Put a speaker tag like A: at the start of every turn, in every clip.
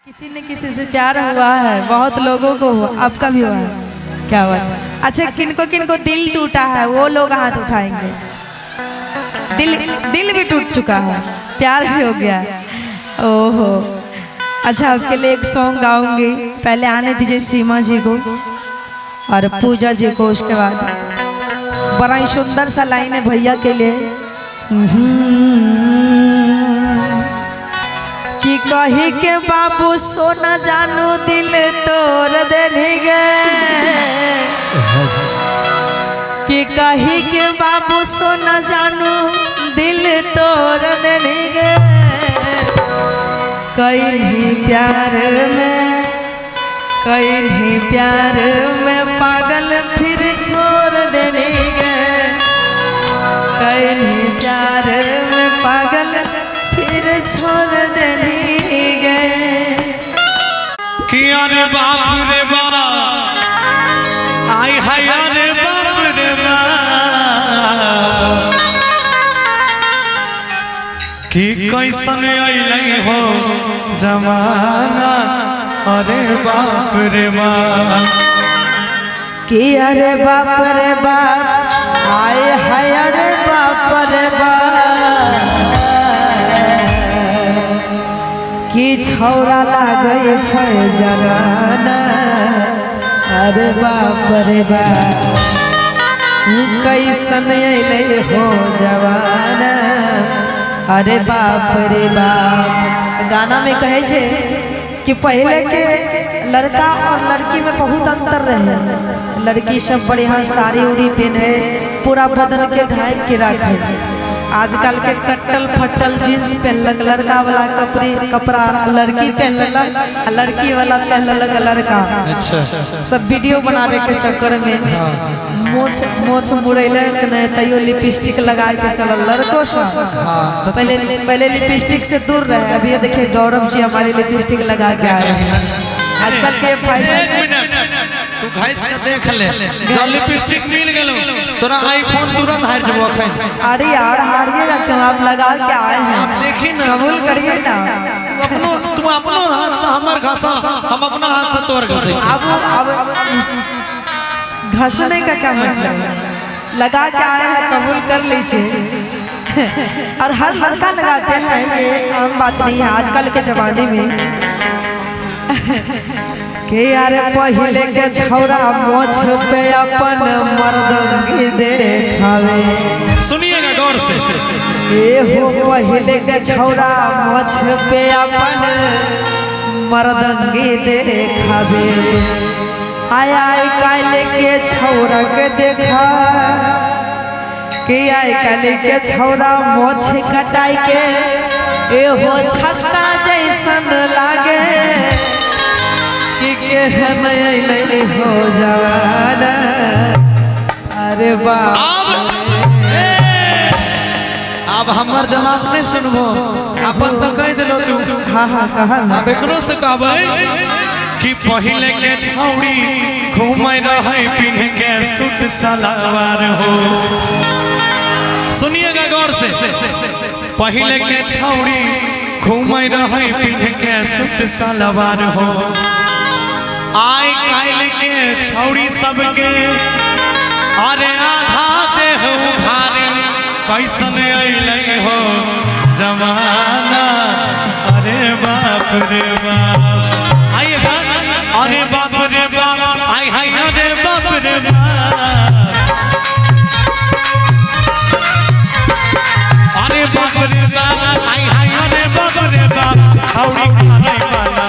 A: किसी न किसी से प्यार हुआ है, बहुत लोगों को हुआ, आपका भी हुआ है, क्या बात। अच्छा, किनको किनको दिल टूटा है वो लोग हाथ उठाएंगे। दिल दिल भी टूट चुका है, प्यार भी हो गया है। ओहो, अच्छा आपके लिए एक सॉन्ग गाऊंगी। पहले आने दीजिए सीमा जी को और पूजा जी को, उसके बाद बड़ा ही सुंदर सा लाइन है भैया के लिए। कि कही के बाबू सोना जानू दिल तोड़ देनी गे, कि कही के बाबू सोना जानू दिल तोड़ देनी गे, कहीं प्यार में, कहीं प्यार में पागल फिर छोड़ देनी गे, कहीं प्यार में पागल फिर छोड़ देनी गे।
B: कि अरे बाप रे बाप, आई हाय अरे बाप रे बाप, कि कैसन अइलै हो जमाना, अरे बाप रे बाप।
A: कि अरे बाप रे बाप, आए हाय अरे बाप रे बाप, कि छौरा लागै छै जमाना, अरे बाप रे बाप, कैसन अइलै हो जमाना, अरे बाप रे बाप। गाना में कहै छै कि पहले के लड़का और लड़की में बहुत अंतर रहे। लड़की सब बढ़िया साड़ी उड़ी पहने, पूरा बदन के ढाक के रखे। आजकल के कट्टल फट्टल जींस पहनलक लड़का वाला कपड़े कपड़ा लड़की पहनलक, आ लड़की वाला पहनलक लड़का।
B: अच्छा,
A: सब वीडियो बनावे के चक्कर में मोछ मोछ मुड़ैलक नहीं, तैयो लिपस्टिक लगा के चलल लड़को सब। पहले पहले लिपस्टिक से दूर रहे, अभी ये देखिए गौरव जी हमारे लिपस्टिक लगा के आए हैं। आजकल के
B: एक
A: फैशन।
B: मिनट, तू घास के देख ले, जब लिपस्टिक मिल गेलो तोरा आईफोन तुरंत हार जबो अखन।
A: अरे यार हारिएगा क्यों, आप लगा के आए हैं,
B: देखी ना,
A: कबूल करिए ना।
B: तू अपनो हाथ से हमर घसा, हम अपना हाथ से तोर घसै छी।
A: अब घसने का क्या मतलब है, लगा के आए हैं कबूल कर लीजिए। और हर लड़का लगाते हैं, ये आम बात नहीं है आजकल के जमाने में। के यार पहले के छौरा मोछ पे अपन मर्दंगी देखावे।
B: सुनिएगा गौर से।
A: ए हो पहले के छौरा मोछ पे अपन मर्दंगी देखावे, आय आय काल के छौरा के देखा कि आय काल के छौरा मोछ कटाई के ए हो छत्ता जैसन लागे, कि केहन अइलै हो जवाना, अरे बाप।
B: अब ए, अब हमर जवाब नहीं सुनबो, अपन तो कह दिलो तू।
A: हाँ हाँ, कहा ना।
B: अब एकरो से कहबै कि पहले के छौड़ी घूमै रहै पिन्ह के सूट सलवार हो। सुनिएगा गौर से। पहले के छौड़ी घूमै रहै पिन्ह के सूट सलवार हो, आइ काल्हि के छौड़ी सबके अरे आधा देह उघारे, कैसन अइलै हो जमाना, अरे बाप रे बाप। आई हाय अरे बाप रे बाप, आई हाय अरे बाप रे बाप, अरे बाप रे बाप, आई हाय अरे बाप रे बाप, छौड़ी खाने वाला,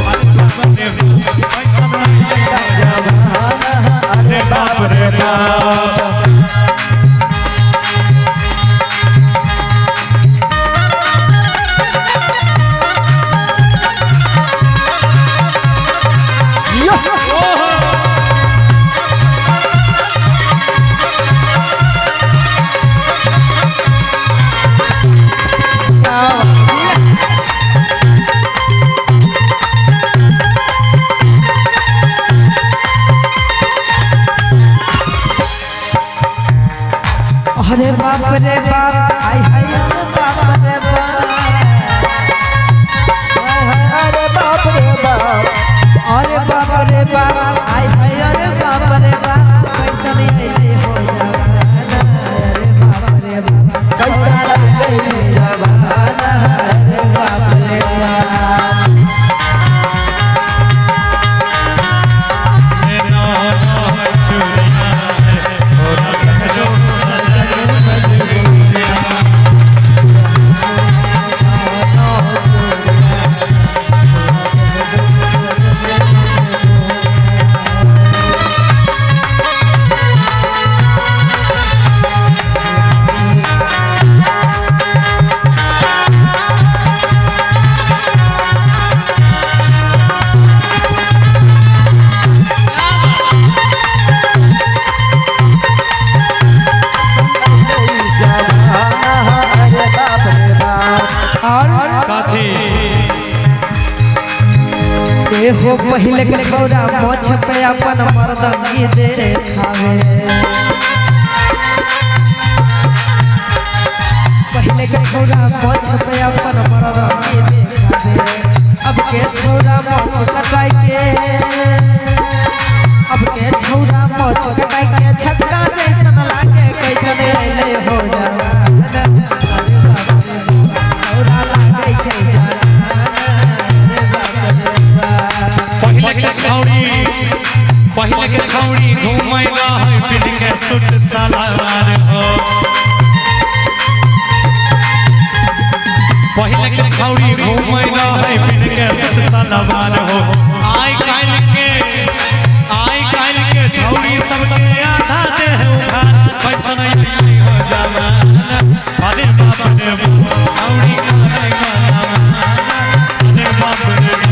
B: अरे बाप रे बाप, कैसन अइलै जमाना, अरे बाप रे बाप।
A: अरे बाप रे बाप, आय हाय अरे बाप रे बाप, हाय हाय अरे ए हो पहले के छौरा मोछ पे अपन मर्दंगी देखावे। पहले के छौरा मोछ पे अपन मर्दंगी देखावे, अब के छौरा मोछ कटाई के, अब के छौरा मोछ कटाई के छक्का जैसन लागे कैसन अइले हो जमाना। अरे बाप रे बाप, छौरा लागे छै जमाना। अरे बाप रे बाप।
B: पहले के छौड़ी, पहले के छौड़ी घूमै रहै पिन्ह के सूट सलवार हो। पहले के छौड़ी घूमै रहै पिन्ह के सूट सलवार हो। आइ काल्हि के, आइ काल्हि के छौड़ी सबके आधा देह उघार कैसन अइलै हो जमाना। अरे बाप रे बाप, छौड़ी करे जमाना। अरे बाप रे बाप।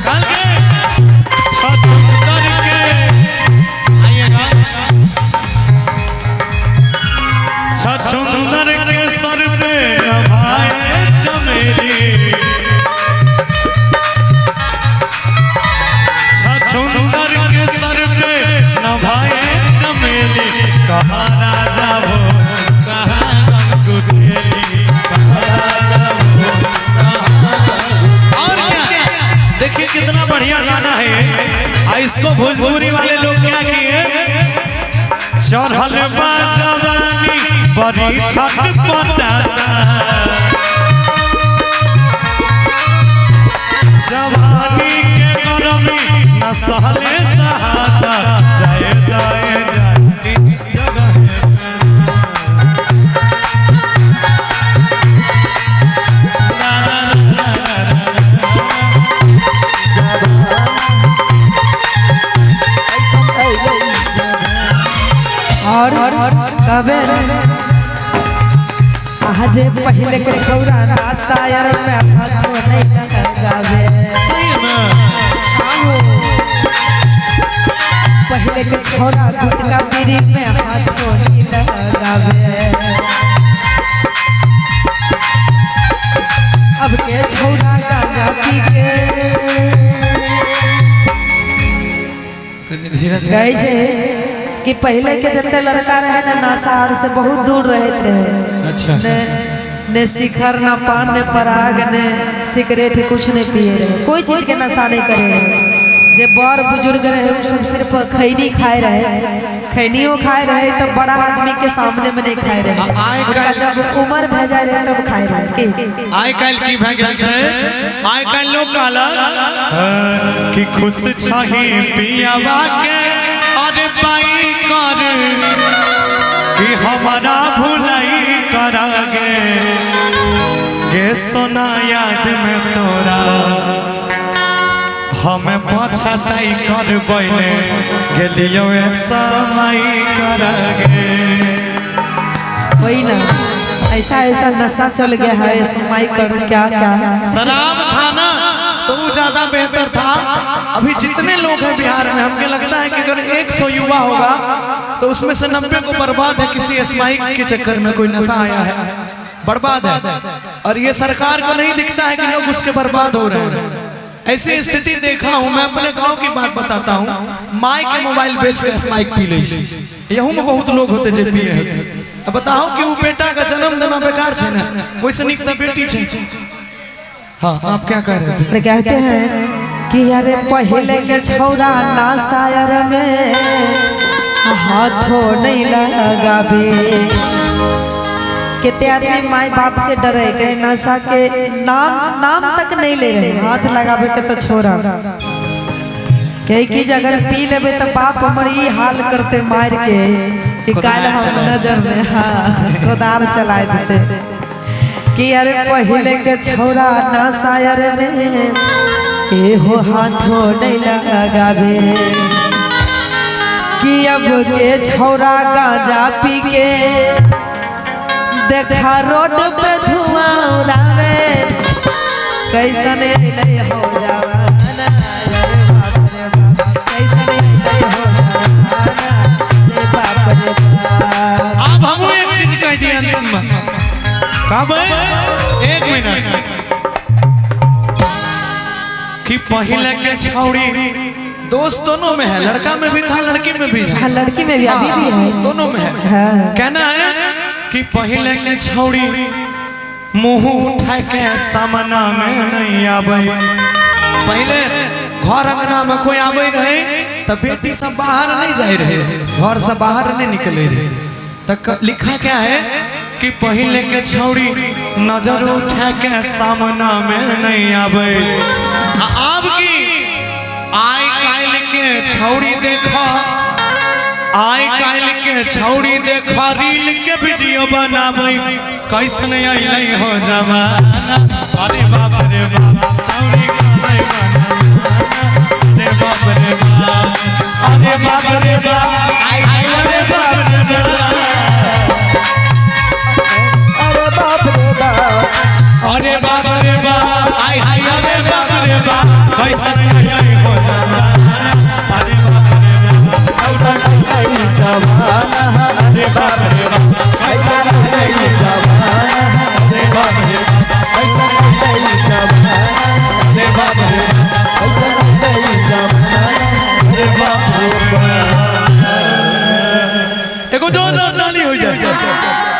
B: काल के छछुंदर के आइएगा, छछुंदर के सर पे नभाए चमेली, छछुंदर के सर पे नभाए चमेली, कहाँ राजा हो कहाँ गंगुतेली, कहाँ राजा हो कहाँ। और क्या देखिए कितना बढ़िया गाना है। आ इसको भोजपुरी वाले लोग क्या किए, चढ़ल बा जवानी बड़ी छटपटाता, जवानी के गरमी न सहले सहाता, जाए जाए जाए जगह। ना ना ना ना ना।
A: और कबे अरे पहले के छौरा नासायर में हाथों नहीं लगावे।
B: सही में
A: आहो पहले के छौरा गुटका बीड़ी में हाथों नहीं लगावे, अब के छौरा गांजा पी के कहै छै कि पहले के जते लड़का रहे ना नशा आर से बहुत दूर रहते रहे।
B: अच्छा
A: ने ने शिखर ना पान ने पराग ने सिगरेट कुछ नहीं पिए रहे, कोई चीज के नशा नहीं करे रहे। जे बड़ बुजुर्ग रहे वो सब सिर्फ खैनी खाए रहे, खैनियो खाए रहे तो बड़ा आदमी के सामने में नहीं खाए रहे।
B: आइ
A: उनका
B: काल्हि
A: जब उम्र भे जाए रहे तब खाए रहे। की
B: आइ काल्हि की भए गेल छै, आइ काल्हि लोग कहलक कि खुश छही पियावा के अरे पाई कर कि हमारा भुलाई कर गे, गे सोना याद में तोरा हम पछताई कर बैले गेलियो समय कर गे।
A: वही ना, ऐसा ऐसा नशा चल गया है, समय कर क्या क्या।
B: शराब था ना तो वो ज्यादा बेहतर था। अभी जितने लोग हैं बिहार में, हमको लगता है कि अगर 100 युवा होगा तो उसमें से 90 को बर्बाद है किसी स्माइक के चक्कर में, कोई नशा आया है बर्बाद है। और ये सरकार को नहीं दिखता है कि लोग उसके बर्बाद हो रहे हैं। ऐसी स्थिति देखा हूं मैं, अपने गांव की बात बताता हूं, माई के मोबाइल बेच के स्माइक पी ले, यहू में बहुत लोग होते जे पिए होते। अब बताओ कि वो बेटा का जन्म देना बेकार है ना, वैसे निक तो बेटी छे। हाँ आप क्या कह रहे थे?
A: कहते हैं कि अरे पहले के छौरा नासायर में हाथों नहीं लगावे। कितने आदमी माई बाप से डरे के नशा के नाम नाम तक नहीं ले रहे, हाथ लगावे के तो छोरा कहे कि अगर पी लेबे तो बाप हमर ई हाल करते मार के कि काल हम नजर में हाँ कोदार चला देते। कि अरे पहले के छौरा नशायर में एहो हाथों नहीं लगावे। कि अब के छौरा गांजा पी के देखा रोड पे धुआं उड़ावे, कैसन अइलै हो जमाना, अरे बाप रे बाप, कैसन अइलै हो जमाना, अरे बाप रे बाप।
B: अब हम एक चीज कह दिए अंतिम में। कब? एक मिनट। कि पहले के छौड़ी दोस्त दोनों में है, लड़का में भी था लड़की में भी है।
A: हाँ, लड़की में भी अभी भी है,
B: दोनों में है।
A: हाँ।
B: कहना है कि पहले के छौड़ी मुंह उठा के सामना में नहीं आवे। पहले घर अंगना में कोई आवे रहे तो बेटी सब बाहर नहीं जाए रहे, घर से बाहर नहीं निकले रहे। तो लिखा क्या है कि पहले के छौड़ी नजर उठा के सामना में नहीं आवे। अब की आइ काल्हि के छौड़ी देखा, आइ काल्हि के छौड़ी देखा रील के वीडियो बनाबै, कैसन अइलै हो जमाना, अरे बाप रे बाप, छौड़ी कहै बनाना, अरे बाप रे बाप, अरे बाप रे बाप, आइ अरे बाप रे बाप,
C: अरे बाप रे बाप,
B: अरे बाप रे बाप, आइ अरे बाप रे बाप, कैसन